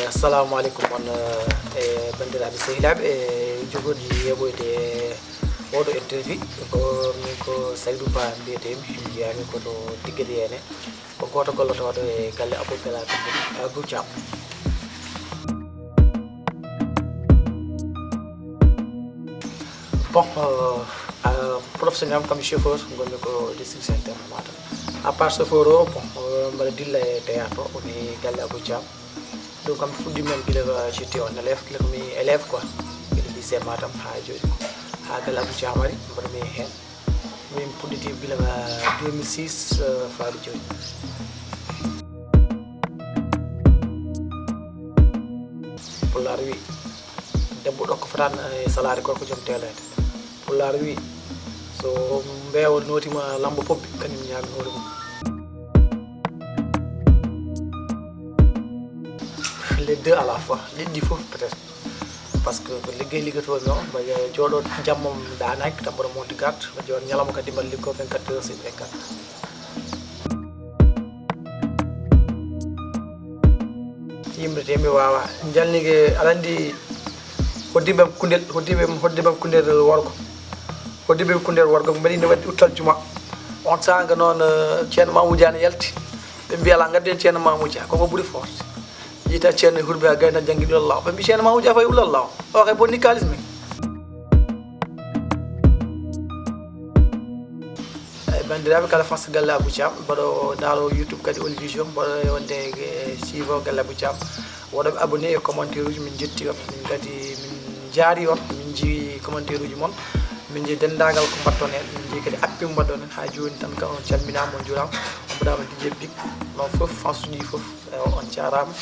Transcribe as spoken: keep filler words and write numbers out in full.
Assalamu aleykum on, eh, e banndiraaɓe sehilaaɓe, e jogorɗi yeɓoyde oɗo interview. Ko min ko Saydou Ba mbiyetee mi, mbiyami ko to Tiggede Yeene. Ko gooto gollotooɗo e galle Abou Bela Abou Thiam. Bon, euh, euh, profession am kam chauffeur, ngonmi ko district center Matam. À part chauffeur o, bon, euh, mbaɗa dilla e théâtre o, woni galle Abou Thiam. Ɗum kam fuɗɗiimi gila, euh, j'étais un élève, gila ko mi élève quoi. Gila lycée Matam haa jooni. Haa galle Abou Thiam ari, mbaɗmi heen. Min puɗɗiti gila ka deux mille six, euh, faade jooni. Pulaar wi, debbo ɗokko fotaani e salaare gorko joom teeleede. Pulaar wi, so mbeewa nootiima lammba pobbi, kañum ñaami hoore mum. Les deux à la fois, les deux fof peut-être. Parce que ko liggey liggotoomi o, mbaɗa jooɗo jamma mi ɗaanaaki, tan mboɗo monte garde, mbaɗa jooɗo ñalawma kadi mbaɗa liggoo vingt-quatre heures sur vingt-quatre. Yimre te mi waawa. Jalnige aɗa anndi hoddii ɓe am kundel, hoddii ɓe am, hoddii ɓe am kundel worgo. Hoddii ɓe am kundel worgo, mbaɗi no waɗi uttal juma. On saanga noon, eh, ceerno Mamoudou Dia ne yalti. Ɓe mbiya, "Alaa, ngadden ceerno Mamoudou Dia, koko ɓuri forte." Yiita ceerno hurbi haa gayna janngi ɗo law. Ɓe mbi ceerno ma wuja fay ulal law. O kay bonni kaalis men. Eyi, banndiraaɓe kala fans galle Abou Thiam, mboɗo ndaaro YouTube kadi Oli Vision, mboɗo e wonde e suivre galle Abou Thiam. Woɗoɓe abonné e commentaire uji, min njetti on, min kadi min njaari on, min njii commentaire uji mon, min njii denndaangal ko mbaɗton heen, min njii kadi appui mo mbaɗɗon heen. Haa jooni tan kam on calminaama, on njuuraama, on mbaɗaama D J Big, non fof, fans uji fof, ewa, on njaaraama.